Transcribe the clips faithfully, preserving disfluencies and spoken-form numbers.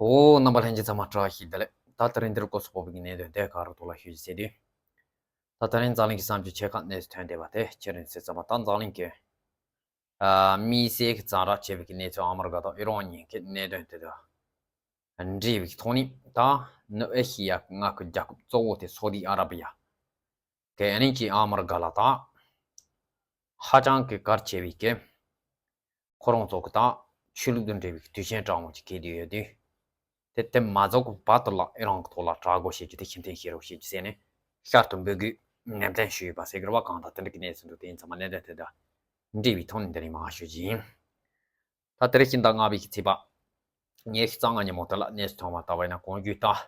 བོད་རྣམ་པ་ལྷན་རྒྱས་ཚང་མ་བཀྲ་ཤིས་བདེ་ལེགས། ད་དེ་རིང་འདིར་སྐོར་སོགས་པའི་གནད་དོན་དེ་ག་རུ་ཐོག་ལ་ཞུ་རྒྱུ་བྱས་དུས། ད་དེ་རིང་འཛམ་གླིང་གི་བསམ་སྤྱོད་ཆེ་ཁག་གནས་སུ་ཐོན་བསྡད་པ་དེ་ཅི་རེད་ཟེར་ཙམ་པ། ད་འཛམ་གླིང་གི་ཨ་དམིགས་བསལ་གྱི་ཛ་དྲག་ཆེ་བའི་གནས་ཚུལ། ཨ་མི་རི་ཀ་དང་ཨི་རན་གཉིས་ཀྱི་གནད་དོན་དེ་དང་འབྲེལ་བའི་ཐོག་ནས། ད་ནུབ་ཨེ་ཤི་ཡ་གི་མངའ་ཁུལ་རྒྱལ་ཁབ་གཙོ་བོ་དེ་སོ་ཏི་ཨ་ར་བི་ཡ་གི་ཨ་ནི་ཅིག་ཨ་མི་རི་ཀ་ལ་ད་ཧ་ཅང་གི་གལ་ཆེ་བའི་གི་ཁོ་རང་ཚོ་གི་ད་ཆོས་ལུགས་དང་འབྲེལ་བའི་དུས་ཆེན་གྲངས་མང་ཅིག་འཁེལ་བསྡད་ཡོད་དུས། དེ་དེ་མ་རྫོགས་པ་བར་དུ་ལ་ཨི་རན་གྱི་ཐོག་ལ་དྲག་རྒོལ་བྱེད་རྒྱུ་དེ་ཕྱིར་འཐེན་བྱེད་རོགས་བྱེད་རྒྱུ་ཟེར་ནས་ཤར་དུ་འབོད་སྐུལ་ནན་ཏན་ཞུས་ཡོད་པ་ཟེར་གི་རེད་པ། གང་ལྟར་དེ་འདྲ་གི་གནས་ཚུལ་འདུག་དེ་ཡིན་ཙང་མ་གནད་དོན་དེ་དང་འབྲེལ་བའི་ཐོག་ནས་འདི་རིང་མར་ཞུ་རྒྱུ་ཡིན། ད་དེ་རིང་ཕྱི་ཟླ་ལྔ་པའི་གི་ཚེས་པ་ཉི་ཤུ་རྩ་ལྔ་ཉིན་མོ་དེ་ལ་གནས་ཚུལ་ཐོན་པ་ལྟ་བ་ཡིན་ན། གོང་ཞུས་ལྟར་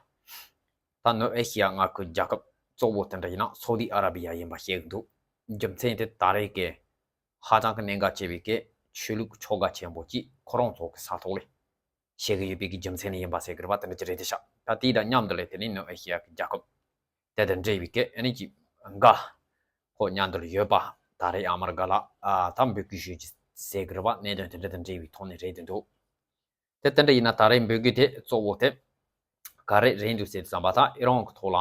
ད་ནུབ་ཨེ་ཤི་ཡ་མངའ་ཁུལ་རྒྱལ་ཁབ་གཙོ་བོ་དེ་འདྲ་ཡིན་ན་སོ་ཏི་ཨ་ར་བི་ཡ་ཡིན་པ་བཤད་གི་འདུག་རྒྱུ་མཚན་དེ་ད་རེས་ཀྱི་ཧ་ཅང་གི་གནད་འགག་ཆེ་བའི་གི་ཆོས་ལུགས་ཆོ་ག་ཆེན་པོ་ཅིག་ཁོ་རང་ཚོ་གི་ས་ཐོག་ལ་བྱེད་ཀྱི་ཡོད་པའི་གི་རྒྱུ་མཚན་ནི་ཡིན་པ་ཟེར་གི་རེད་པ། དེ་འདྲ་ཅིག་རེད་དེ་ཤག་ད་དེ་དང་མཉམ་དུ་ལས་དེ་ནི་ནུབ་ཨེ་ཤི་ཡ་གི་རྒྱལ་ཁབ་དེ་དང་འབྲེལ་བའི་གི་ཨ་ནི་ཅིག་འགའ་ཁོ་མཉམ་དུ་ལ་ཡོད་པ། ད་རེས་ཨ་མི་རི་ཀ་ལ་ཨ་ད་འབོད་སྐུལ་ཞུ་རྒྱུ་ཟེར་གི་རེད་པ། གནད་དོན་དེ་འདྲ་དང་འབྲེལ་བའི་ཐོག་ནས་རེད་དེ་འདུག་དེ་དེ་འདྲ་ཡིན་ན་ད་རེས་འབོད་སྐུལ་དེ་གཙོ་བོ་དེ་ག་རེ་རེད་འདུག་ཟེར་ཙམ་པ། ད་ཨི་རན་གི་ཐོག་ལ་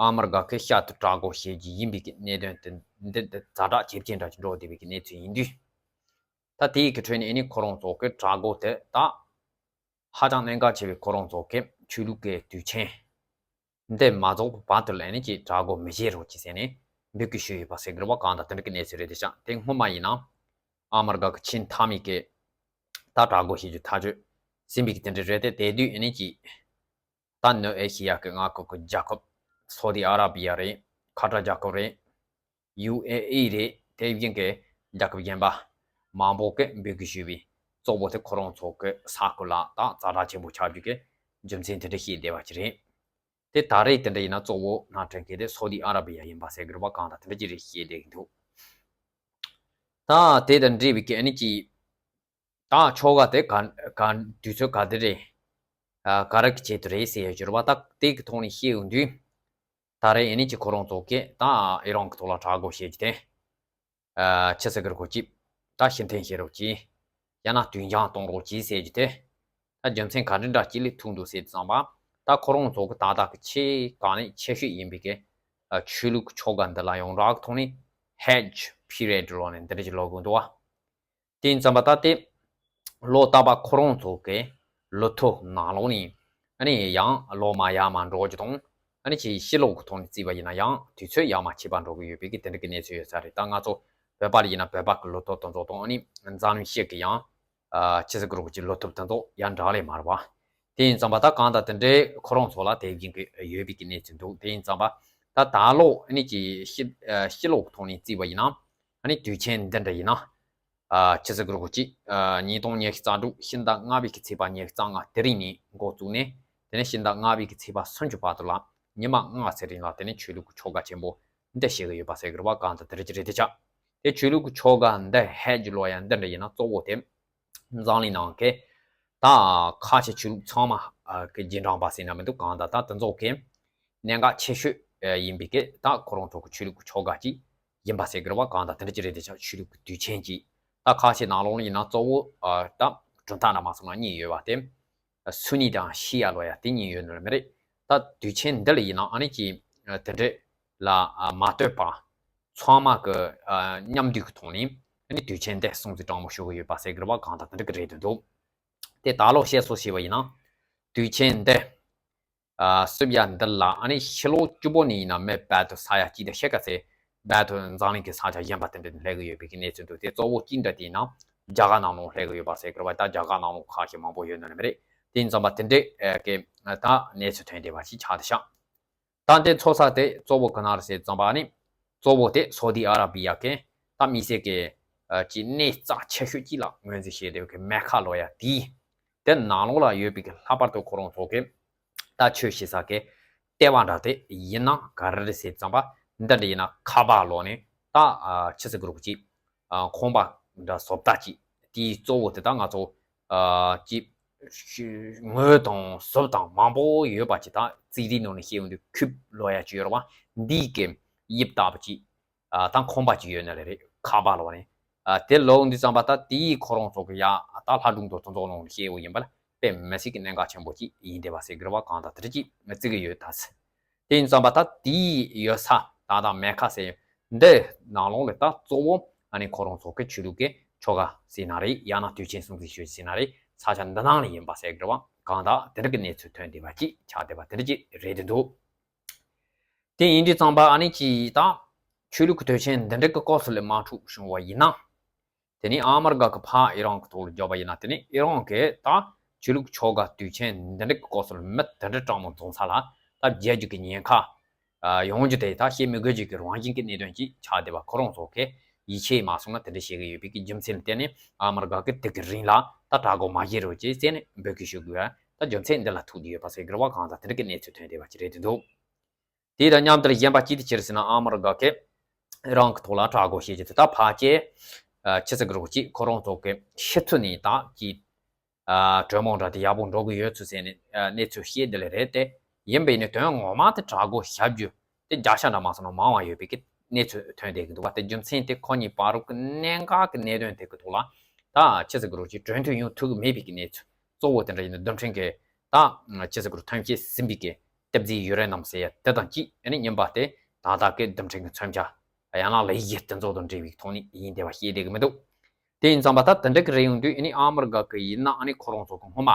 ཨ་མི་རི་ཀ་གི་ཤར་དུ་དྲག་རྒོལ་བྱེད་རྒྱུ་ཡིན་པའི་གི་གནད་དོན་དེ་འདི་འདི་ཛ་དྲག་ཇེ་ཆེར་འགྲོ་བཞིན་འགྲོ་བསྡད་པའི་གི་གནས་ཚུལ་ཡིན་དུས། ད་དེའི་གི་ཁྲོད་ནས་ཨ་ནི་ཁོ་རང་ཚོ་གི་དྲག་རྒོལ་དེ་ད་ཧ་ཅང་གནད་འགག་ཆེ་བའི་ཁོ་རང་ཚོ་གི་ཆོས་ལུགས་ཀྱི་དུས་ཆེན་འདི་མ་རྫོགས་པ་བར་དུ་ལ་ཨ་ནི་ཅིག་དྲག་རྒོལ་མི་བྱེད་རོགས་གྱིས་ཟེར་ནས་འབོད་སྐུལ་ཞུས་ཡོད་པ་ཟེར་གི་རེད་པ། གང་ལྟར་དེ་འདྲ་གི་གནས་ཚུལ་རེད་དེ་ཤག་དེ་སྔོན་མ་ཡིན་ན་ཨ་མི་རི་ཀ་གི་ཆེས་མཐའ་མའི་གི་ད་དྲག་རྒོལ་བྱེད་རྒྱུ་ཐག་གཅོད་ཟིན་པའི་གི་དེ་འདྲ་རེད་དེ། དེ་དུས་ཨ་ནི་ཅིག་ད་ནུབ་ཨེ་ཤི་ཡ་གི་མངའ་ཁུལ་གྱི་རྒྱལ་ཁབ་སོ་ཏི་ཨ་ར་བི་ཡ་རེད། ཁ་ཏར་རྒྱལ་ཁབ་རེད། ཡུ་ཨེ་ཨི་རེད། དེ་བཞིན་གྱི་རྒྱལ་ཁབ་གཞན་པ་མང་པོ་གིས་འབོད་སྐུལ་ཞུས་པའི་གཙོ་བོ་དེ་ཁོ་རང་ཚོ་གི་ས་ཁུལ་ལ་ད་ཛ་དྲག་ཆེན་པོ་ཆགས་རྒྱུ་གི་རྒྱུ་མཚན་དེ་འདྲ་བཤད་བསྡད་པ་ཅིག་རེད། དེ་ད་རེས་དེ་འདྲ་ཡིན་ན་གཙོ་བོ་ནང་དྲན་མཁན་དེ་སོ་ཏི་ཨ་ར་བི་ཡ་ཡིན་པ་ཟེར་གི་རེད་པ། གང་ལྟར་དེ་འདྲ་ཅིག་རེད་བཤད་བསྡད་ཀྱི་འདུག་ད་དེ་དང་འབྲེལ་བའི་གི་ཨ་ནི་ཅིག་ད་ཆོ་ག་དེ་ག་ག་དུས་ཚོད་ག་དེ་རེད། ཨ་ག་རེ་གི་ཆེད་དུ་རེད་ཟེར་ཡ་ཡོད་རེད་པ། ད་དེ་གི་ཐོག་ནས་བཤད་ཡོང་དུས། ད་རེས་ཨ་ནི་ཅིག་ཁོ་རང་ཚོ་གིས་ད་ཨི་རན་གི་ཐོག་ལ་དྲག་རྒོལ་བྱེད་རྒྱུ་དེ། ཨ་ཆི་ཟེར་གི་རེད་གོ་ཅིག་ད་ཕྱིར་འཐེན་བྱེད་རོགས་གྱིས། ཡང་ན་དུས་འགྱངས་གཏོང་རོགས་གྱིས་ཟེར་རྒྱུ་དེ། ད་རྒྱུ་མཚན་ག་འདྲ་འདྲ་ཅིག་ལ་ཐུག་འདུག་ཟེར་ཙམ་པ། ད་ཁོ་རང་ཚོ་གི་ད་ལྟ་གི་ཆེས་དཀའ་གནད་ཆེ་ཤོས་ཡིན་པའི་གི་ཨ་ཆོས་ལུགས་ཆོ་ག་འདི་ལ་ཡོངས་གྲགས་ཀྱི་ཐོག་ནས་ཧེཇ་པི་རི་ཡོད་ལབ་ནས་འདི་འདྲ་ཅིག་ལབ་དགོས་འདུག་བ། དེ་ཡིན་ཙམ་པ་ད་དེ་ལོ་རྟག་པར་ཁོ་རང་ཚོ་གི་ལོ་ཐོ་ནང་ལོགས་ནས་ཨ་ནི་ཡང་ལོ་མ་ཡར་མར་འགྲོ་རྒྱུ་དང་། ཨ་ནི་ཅིག་ཕྱི་ལོགས་ཀྱི་ཐོག་ནས་བརྩིས་པ་ཡིན་ན་ཡང་དུས་ཚོད་ཡར་མར་ཆད་པ་འགྲོ་གི་ཡོད་པའི་གི་དེ་འདྲ་གི་གནས་ཚུལ་ཡོད་ས་རེད། ད་ང་ཚོ་བོད་པ་ལ་ཡིན་ན་བོད་པ་གི་ལོ་ཐོ་དེ་ཚོ་དང་། ཨ་ནི་འཛམ་གླིང་ཕྱི་གི་ཡང་ཨ་ཆི་ཟེར་གི་རེད་གོ་ཅིག་ལོ་ཐོ་དེ་ཚོ་ཡང་འདྲ་ལེ་མ་རེད་པ། དེ་ཡིན་ཙམ་པ་ད་གང་ལྟར་དེ་འདྲའི་ཁོ་རང་ཚོ་ལ་དེ་བཞིན་གི་ཡོད་པའི་གི་གནས་ཚུལ་འདུག་དེ་ཡིན་ཙམ་པ་ད་ད་ལོ་ཨ་ནི་ཅིག་ཕྱི་ཨ་ཕྱི་ལོགས་ཀྱི་ཐོག་ནས་བརྩིས་པ་ཡིན་ན། ཨ་ནི་དུས་ཆེན་འདི་འདྲ་ཡིན་ན། ཨ་ཆི་ཟེར་གི་རེད་གོ་ཅིག་ཨ་ཉིས་སྟོང་ཉི་ཤུ་རྩ་དྲུག་ཕྱི་ཟླ་ལྔ་པའི་གི་ཚེས་པ་ཉི་ཤུ་རྩ་ལྔ་དེ་རིང་ནས་འགོ་བཙུགས་ནས། དེ་ནས་ཕྱི་ཟླ་ལྔ་པའི་གི་ཚེས་པ་སུམ་ཅུ་བར་དུ་ལ་ཉི་མ་ལྔ་ཚེ་རིང་ལ་དེ་ནས་ཆོས་ལུགས་ཀྱི་ཆོ་ག་ཆེན་པོ་འདི་བྱེད་གི་ཡོད་པ་ཟེར་གི་རེད་པ། གང་ལྟར་དེ་འདྲ་ཅིག་རེད་དེ་ཆགས། དེ་ཆོས་ལུགས་ཀྱི་ཆོ་ག་འདི་ཧེཇ་ལབ་ཡ་འདི་འདྲ་ཡིན་ན་གཙོ་བོ་དེ་འཛམ་གླིང་ནང་གི་ད་ཁ་ཆེ་ཆོས་ལུགས་ཚང་མ་ཨ་གི་རྗེས་འབྲང་པ་ཟེར་ན་མི་འདུག་གང་ལྟར་ད་དེ་ཚོ་གི་གནད་འགག་ཆེ་ཤོས་ཨ་ཡིན་པའི་གི་ད་ཁོ་རང་ཚོ་གི་ཆོས་ལུགས་ཀྱི་ཆོ་ག་ཅིག་ཡིན་པ་ཟེར་གི་རེད་པ། གང་ལྟར་དེ་འདྲ་ཅིག་རེད་དེ་ཆགས། ཆོས་ལུགས་ཀྱི་དུས་ཆེན་ཅིག་ད་ཁ་ཆེ་ནང་ལོགས་ལ་ཡིན་ན་གཙོ་བོ་ཨ་ད་གྲུབ་མཐའ་འདྲ་མ་སོང་ན་གཉིས་ཡོད་པ་དེ། སུ་ནི་དང་ཤི་ཡ་ལབ་ཡ་དེ་གཉིས་ཡོད་ནི་རེད་མ་རེད། ད་དུས་ཆེན་འདི་ལ་ཡིན་ན་ཨ་ནི་ཅིག་དེ་འདྲ་ལ་མ་ལྟོས་པ་ཚང་མ་གི་མཉམ་འདུས་ཀྱི་ཐོག་ནས་ཨ་ནི་དུས་ཆེན་འདི་སྲུང་བརྩི་དྲང་མོ་ཞུ་གི་ཡོད་པ་ཟེར་གི་རེད་པ། གང་ལྟར་དེ་འདྲ་གི་རེད་འདུག་དེ་ད་ལོ་བཤད་སྲོལ་བྱས་པ་ཡིན་ན། དུས་ཆེན་འདི་ཨ་བསུབ་ཡ་འདི་ལ་ཨ་ནི་ཕྱི་ལོ་བཅུ་པོ་ནས་ཡིན་ན་མི་རྦད་དེ་ས་ཡ་གཅིག་དང་ཕྱེད་ཀ་ཙམ་རྦད་དེ་འཛམ་གླིང་གི་ས་ཆ་གཞན་པ་དེ་འདྲ་ནས་སླེབས་གི་ཡོད་པའི་གི་གནས་ཚུལ་འདུག་དེ་གཙོ་བོ་གཅིག་འདྲ་དེ་ཡིན་ན་རྒྱ་གར་ནང་ལོགས་སླེབས་གི་ཡོད་པ་ཟེར་གི་རེད་པ། ད་རྒྱ་གར་ནང་ལོགས་ཁ་ཤས་མང་པོ་ཡོད་ནི་རེད་མ་རེད། དེ་ཡིན་ཙམ་པ་དེ་འདྲའི་ཨ་གི་ད་གནས་ཚུལ་ཐོན་བསྡད་པ་ཞིག་ཆགས་བསྡད་ཤག་ད་འདི་ཚོགས་ས་དེ་གཙོ་བོ་ག་ན་རེད་ཟེར་ཙམ་པ་ནི། གཙོ་བོ་དེ་སོ་ཏི་ཨ་ར་བི་ཡ་གི་ད་དམིགས་བསལ་གྱི་ཨ་ཅིག་གནས་རྩ་ཆེ་ཤོས་ཅིག་ལ་ངོས་འཛིན་བྱས་ཏེ་གི་མེ་ཁ་ལབ་ཡ་དེ། དེ་ནང་ལོགས་ལ་ཡོད་པའི་གི་ལྷག་པར་དུ་ཁོ་རང་ཚོ་གི་ད་ཆོས་བྱེད་ས་གི་ལྟེ་བ་འདྲ་དེ་ཡིན་ན་ག་རེ་རེད་ཟེར་ཙམ་པ། འདི་འདྲ་ཡིན་ན་ཁ་བ་ལབ་ནས་ད་ཨ་ཆི་ཟེར་གི་རེད་གོ་ཅིག་ཨ་ཁང་པ་འདྲ་བཟོ་ལྟ་ཅིག་དེའི་གཙོ་བོ་དེ་ད་ང་ཚོ་ཨ་ཅིག་ངོས་དང་ཟུར་དང་མང་པོ་ཡོད་པ་ཅིག་ད་རྩིས་རིག་ནང་ནས་བཤད་ཡོང་དུས་ཁུབ་ལབ་ཡ་ཅིག་ཡོད་རེད་པ། འདིའི་གི་དབྱིབས་ལྟ་བུ་ཅིག་ཨ་ད་ཁང་པ་ཅིག་ཡོད་ན་ལེ་རེད། ཁ་བ་ལབ་ནས་ཨ་དེ་ལབ་ཡོང་དུས་ཙམ་པ། ད་དེའི་ཁོ་རང་ཚོ་གི་ཡ་ད་ལྷ་སྒྲུང་དང་དེ་ཚོ་ནང་ནས་བཤད་ཡོང་ཡིན་པ་ལ། དཔེ་མི་སྲིད་ཀྱི་གནད་འགག་ཆེན་པོ་ཅིག་ཡིན་བསྡད་པ་ཟེར་གི་རེད་བ། གང་ལྟར་དེ་ཅིག་བརྩི་གི་ཡོད་ད་ཟེར། དེ་ཡིན་ཙམ་པ་ད་དེའི་ཡོད་ས་ད་ད་མེ་ཁ་ཟེར་འདི་ནང་ལོགས་ལ་ད་གཙོ་བོ་ཨ་ནི་ཁོ་རང་ཚོ་གི་ཆོས་ལུགས་ཀྱི་ཆོ་ག་ཟེར་ན་རེད། ཡང་ན་དུས་ཆེན་སྲུང་བརྩི་ཞུ་ཟེར་ན་རེད། ས་ཆ་འདི་ནང་ལ་ཡིན་པ་ཟེར་གི་རེད་བ། གང་ལྟར་དེ་འདྲ་གི་གནས་ཚུལ་ཐོན་བསྡད་པ་ཅིག་ཆགས་བསྡད་པ་དེ་འདྲ་ཅིག་རེད་འདུག་དེ་ཡིན་དུས་ཙམ་པ་ཨ་ནི་ཅི་ད་ཆོས་ལུགས་ཀྱི་དུས་ཆེན་འདི་འདྲ་གི་སྐབས་སུ་ལ་དམག་འཁྲུག་བྱུང་བ་ཡིན་ན། དེ་ནས་ཨ་མི་རི་ཀ་གི་ཕར་ཨི་རན་གི་ཐོག་ལ་རྒྱབ་པ་ཡིན་ན། དེ་ནས་ཨི་རན་གི་ད་ཆོས་ལུགས་ཆོ་ག་དུས་ཆེན་འདི་འདྲ་གི་སྐབས་སུ་ལ་མི་དེ་འདྲ་དྲག་མོ་འཛོམས་ས་ལ་ད་རྒྱལ་རྒྱུ་གི་ཉེན་ཁ་ཡོང་རྒྱུ་དེ་ད་བཤད་མི་དགོས་རྒྱུ་གི་རང་བཞིན་གྱི་གནད་དོན་ཅིག་ཆགས་བསྡད་པ། ཁོ་རང་ཚོ་གི་ཡིད་ཆེས་མ་སོང་ན་དེ་འདྲ་བཤད་གི་ཡོད་པའི་གི་རྒྱུ་མཚན་ལ་བརྟེན་ནས་ཨ་མི་རི་ཀ་གི་དེ་གི་རིང་ལ་ད་དྲག་གོ་མ་བཞེས་རོགས་ཅེས་ཟེར་ནས་འབོད་སྐུལ་ཞུ་དགོས་ཡ་ད་རྒྱུ་མཚན་འདི་ལ་ཐུག་བསྡད་ཡོད་པ་ཟེར་གི་རེད་བ། གང་ལྟར་དེ་འདྲ་གི་གནས་ཚུལ་ཐོན་བསྡད་པ་ཅིག་རེད་འདུག་དེ་དང་མཉམ་དུ་གཞན་པ་ཅི་ཐུག་ཅི་རེད་ཟེར་ན། ཨ་མི་རི་ཀ་གི་རང་གི་ཐོག་ལ་དྲག་གོ་བྱེད་ཀྱི་འདུག་ད་ཕལ་ཆེར་ཆི་ཟེར་གི་རེད་ཅིག་ཁོ་རང་ཚོ་གི་ཕྱི་ཚུལ་ནས་ད་ཀྱི་གྲོས་མོལ་འདྲ་དེ་ཡག་པོ་འགྲོ་གི་ཡོད་ཚུལ་ཟེར་ནས་གནས་ཚུལ་བཤད་དེ་ལས་རེད་དེ། ཡིན་པའི་ནི་དོན་ངོ་མ་དེ་དྲག་གོ་བྱ་རྒྱུ་དེ་བརྒྱ་ཆ་འདྲ་མ་སོང་ན་མང་བ་ཡོད་པའི་གི་གནས་ཚུལ་ཐོན་བསྡད་གི་འདུག་བ། དེ་རྒྱུ་མཚན་དེ་ཁོ་གཉིས་བར་རུ་གི་གནད་འགག་གི་གནད་དོན་དེ་གི་ཐོག་ལ་ད་ཆི་ཟེར་གི་རེད་ཅིག་གྲོས་མཐུན་ཡོང་ཐུབ་གི་མེད་པའི་གི་གནས་ཚུལ། གཙོ་བོ་དེ་འདྲ་ཡིན་ན་རྡུལ་ཕྲན་གྱི་ད་ཆི་ཟེར་གི་རེད་ཐོན་སྐྱེད་ཟིན་པའི་གི་སྟབས་རྩེ་ཡུ་རེ་ནམ་ཟེར་ཡ་དེ་དང་གཅིག་ཨ་ནི་རྙིང་པ་དེ་ད་ལྟ་གི་རྡུལ་ཕྲན་གྱི་མཚོན་ཆ་ཡང་ན་ལས་གཞི་དེ་ཚོ་དང་འབྲེལ་བའི་ཐོག་ནས་ཡིན་བསྡད་པ་ཤེས་བསྡད་གི་མི་འདུག་དེ་ཡིན་ཙམ་པ་ད་དེ་འདྲ་གི་རེད་ཡོང་དུས་ཨ་ནི་ཨ་མི་རི་ཀ་གི་ཡིན་ན་ཨ་ནི་ཁོ་རང་ཚོ་གི་སྔོན་མ་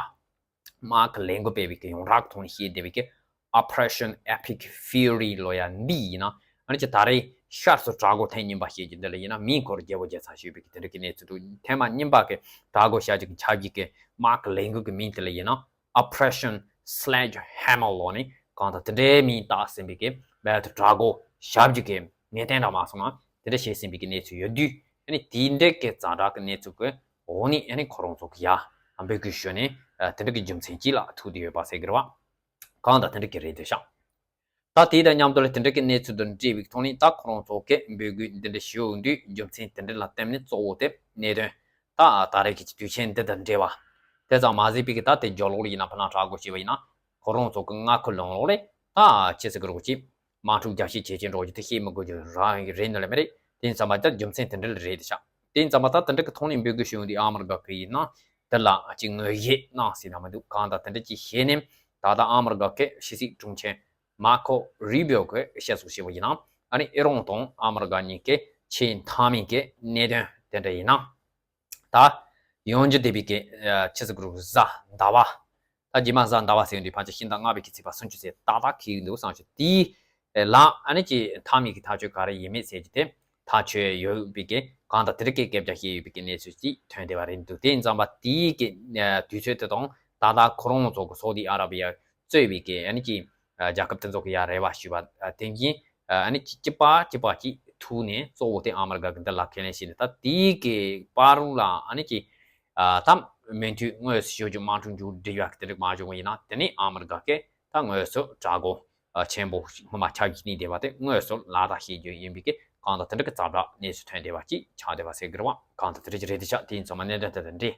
དམག་གི་ལས་འགུལ་སྤེལ་བའི་གི་ཡོངས་གྲགས་ཐོག་ནས་ཤེས་བསྡད་པའི་གི་Operation Epic Fury ལོ་ཡ་འདི་ཡིན་ན་ཨ་ནི་ཅི་ད་རེས་ཤར་སུ་དྲག་གོ་ཐེངས་རྙིང་པ་ཤེས་ཀྱི་འདི་ལ་ཡིན་ན་མིང་ཁོར་རྒྱལ་པོ་རྒྱལ་ཚ་ཞུས་པའི་གི་དེ་འདྲ་གི་གནས་ཚུལ་འདུག་ཐེངས་མ་རྙིང་པ་གི་དྲག་གོ་བྱ་རྒྱུ་གི་ཆ་རྒྱུས་གི་དམག་གི་ལས་འགུལ་གི་མིང་དེ་ལ་ཡིན་ན། Operation Sledgehammer ལོ་ནི་གང་ལྟར་དེ་འདྲའི་མིང་བཏགས་ཟིན་པའི་གི་རྦད་དེ་དྲག་གོ་བྱ་རྒྱུ་གི་ངེས་གཏན་རང་མ་སོང་ན་དེ་འདྲ་བྱས་ཟིན་པའི་གི་གནས་ཚུལ་ཡོད་དུས། ཨ་ནི་དེའི་འདྲའི་གི་ཛ་དྲག་གི་གནས་ཚུལ་གི་འོག་ནས་ཨ་ནི་ཁོ་རང་ཚོ་གི་ཡ་འབོད་སྐུལ་ཞུས་ནས་དེ་འདྲ་གི་རྒྱུ་མཚན་གཅིག་ལ་ཐུག་བསྡད་ཡོད་པ་ཟེར་གི་རེད་བ། གང་ལྟར་དེ་འདྲ་གི་རེད་འདུག་ཤག་ད་དེ་དང་མཉམ་དུ་ལ་དེ་འདྲ་གི་གནས་ཚུལ་དང་འབྲེལ་བའི་ཐོག་ནས་ད་ཁོ་རང་ཚོ་གི་འབོད་སྐུལ་འདི་འདྲ་ཞུ་འོང་དུས་རྒྱུ་མཚན་དེ་འདྲ་ལ་བརྟེན་ནས་གཙོ་བོ་དེ་གནད་དོན་ད་ད་རེས་ཀྱི་དུས་ཆེན་འདི་དང་འབྲེལ་བ་དེ་ཙམ་མ་ཟད་པའི་གི་ད་དེ་རྒྱབ་ལོགས་ལ་ཡིན་ན་ཕ་ནང་དྲག་གོ་བྱས་པ་ཡིན་ན་ཁོ་རང་ཚོ་གི་མངའ་ཁུལ་ལུང་ལོགས་ལ་ད་ཅི་ཟེར་གི་རོགས་ཅིག་དམག་འཁྲུག་རྒྱབ་བཤད་བྱེད་ཀྱིན་འགྲོ་རྒྱུ་དེ་བཤད་མི་དགོས་རྒྱུ་རང་རེད་ནི་ལ་མི་རེད། དེ་ཡིན་ཙམ་པ་ད་རྒྱུ་མཚན་དེ་འདྲ་ལ་རེད་དེ་ཤག་དེ་ཡིན་ཙམ་པ་ད་དེ་འདྲ་གི་ཐོག་ནས་འབོད་སྐུལ་ཞུ་འོང་དུས་ཨ་མི་རི་ཀ་གི་ཡིན་ན་དེ་ལ་ཅིག་ངོས་བཞེས་གནང་ཟེར་ན་མི་འདུག་གང་ལྟར་དེ་འདྲ་ཅིག་བྱས་ནས་ད་ལྟ་ཨ་མི་རི་ཀ་གི་ཕྱི་སྲིད་དྲུང་ཆེ་མར་ཁོ་རུ་བྷི་ཡོ་གིས་བཤད་སོགས་བྱས་པ་ཡིན་ན། ཨ་ནི་ཨི་རན་དང་ཨ་མི་རི་ཀ་གཉིས་ཀའི་ཆེས་མཐའ་མའི་གི་གནད་དོན་དེ་འདྲ་ཡིན་ན། ད་ཡོང་རྒྱུ་བསྡད་པའི་གི་ཆི་ཟེར་གི་རེད། གཟའ་ཟླ་བ། ད་རྗེས་མ་གཟའ་ཟླ་བ་ཟེར་དུས་ཕལ་ཆེར་ཕྱི་ཟླ་ལྔ་པའི་གི་ཚེས་པ་སུམ་ཅུ་ཚེས་ཏག་ཏག་འཁེལ་གི་འདུག་བསམ་བྱུང་། དེའི་ལ་ཨ་ནི་ཀྱི་མཐའ་མའི་གི་ཐག་གཅོད་ག་རེ་ཡིན་མིན་ཟེར་རྒྱུ་དེ་ཐག་གཅོད་ཡོད་པའི་གི་གང་ལྟར་དེ་རིང་གི་སྐད་ཆ་བཤད་ཡོད་པའི་གི་གནས་ཚུལ་ཅིག་ཐོན་བསྡད་པ་རེད་འདུག་དེ་ཡིན་ཙམ་པ་དེའི་གི་དུས་ཚོད་དེ་དང་ད་ལྟ་ཁོ་རང་ཚོ་གི་སོ་ཏི་ཨ་ར་བི་ཡ་གཙོས་པའི་གི་ཨ་ནི་ཀྱི་རྒྱལ་ཁབ་དེ་ཚོ་གི་ཡ་རེ་བ་ཞུས་པ་དེ་བཞིན། ཨ་ནི་གཅིག་པ་གཅིག་པ་གཅིག་ཐུག་ནས་གཙོ་བོ་དེ་ཨ་མི་རི་ཀ་གི་འདི་ལ་ཁས་ལེན་བྱས་ནས་ད་དེའི་གི་བར་ལ་ཨ་ནི་ཀྱི་ཨ་ད་མུ་མཐུད་དངོས་སུ་ཞུ་རྒྱུ་དམག་འཁྲུག་མཇུག་སྒྲིལ་ཡག་གི་དེ་རིགས་མ་བྱུང་བ་ཡིན་ན་དེ་ནི་ཨ་མི་རི་ཀ་གི་ད་དངོས་སུ་དྲག་གོ་ཆེན་པོ་སྔོན་མ་ཆགས་ཀྱི་ནི་བསྡད་པ་དེ་དངོས་སུ་ལག་བསྟར་བྱེད་རྒྱུ་ཡིན་པའི་གི་གང་ལྟར་དེ་འདྲ་གི་ཛ་དྲག་གནས་ཚུལ་ཐོན་བསྡད་པ་ཅིག་ཆགས་བསྡད་པ་ཟེར་གི་རེད་བ། གང་ལྟར་དེ་འདྲ་ཅིག་རེད་དེ་ཤག་དེ་ཡིན་ཙང་མ་གནད་དོན་དེ་དང་འབྲེལ་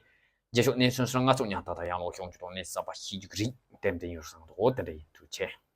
རྗེས་ཕྱོགས་གནས་ཚུལ་སོགས་སྔ་ཚུགས་ཉམས་ཐག་དང་ཡང་ལོག་ཤོང་རྒྱུ་དང་གནས་ཚུལ་གསར་པ་ཤེས་རྒྱུ་གི་རིགས་ཏན་ཏན་ཡོད་བསམ་འདུག་དེ་འདྲ་ཡིན། ཐུགས་རྗེ་ཆེ།